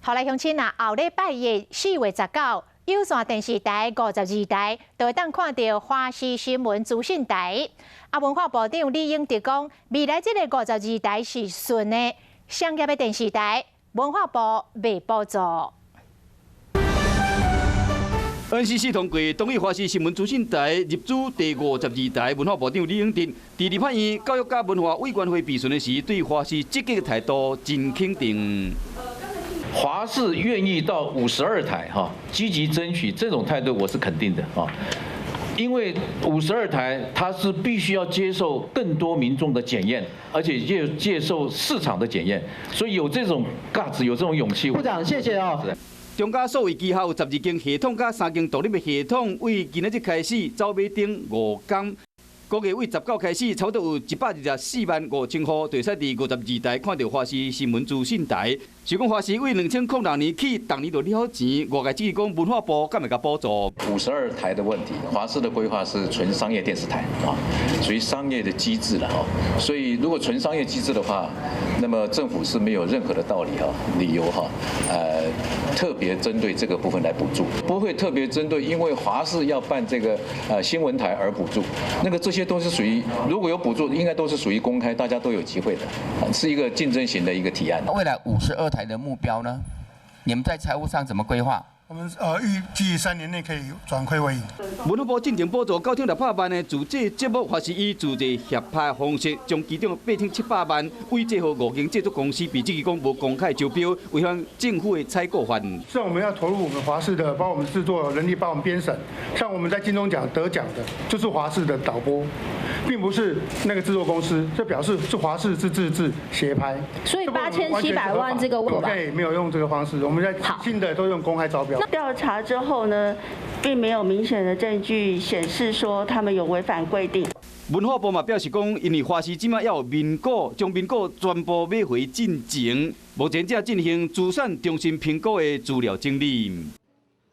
好來，鄉親啊，後禮拜一4月19，有線電視台52台就會當看著華視新聞資訊台。啊，文化部長李永得講，未來這个五十二台是純的商業的電視台，文化部袂補助。 NCC 通過同意華視新聞資訊台入主第五十二台，文化部長李永得佇立法院教育佮文化委員會備詢的時，對華視積極的態度真肯定。華視願意到52台哈，積極爭取這種態度，我是肯定的啊。因為五十二台它是必須要接受更多民眾的檢驗，而且接受市場的檢驗，所以有這種 guts，有這種勇氣。部長，謝謝哦。中嘉數位旗下有12間系統佮三間獨立的系統，為今仔日開始走馬燈5工，估計為19開始，差不多有124萬5千戶，就會使佇五十二台看著華視新聞資訊台。是講華視為2006年起，逐年就了錢，外界質疑講文化部敢會共補助？五十二台的問題，華視的規劃是純商業電視台啊，屬於商業的機制了哈。所以如果純商業機制的話，那麼政府是沒有任何的道理哈、理由哈，特別針對這個部分來補助，不會特別針對因為華視要辦這個新聞台而補助。那個這些都是屬於如果有補助，應該都是屬於公開，大家都有機會的，是一個競爭型的一個提案。未來52台的目標呢？你們在財務上怎麼規劃？我們預計3年內可以轉虧為盈。文化部進前補助9600萬的自製節目，華視以自製協拍方式，將其中8700萬委託予五間製作公司，被質疑講無公開招標，違反政府的採購法。是我們要投入我們華視的，幫我們製作人力，幫我們編審。像我們在金鐘獎得獎的，就是華視的導播，並不是那個製作公司，這表示是華視是自製協拍。所以8700萬這個，我們現在沒有用這個方式，我們在新的都用公開招標。調查之後呢，並沒有明顯的證據顯示說他們有違反規定。文化部嘛表示講，因為華視這馬猶有民股，將民股全部買回進前，目前正進行資產重新評估的資料整理。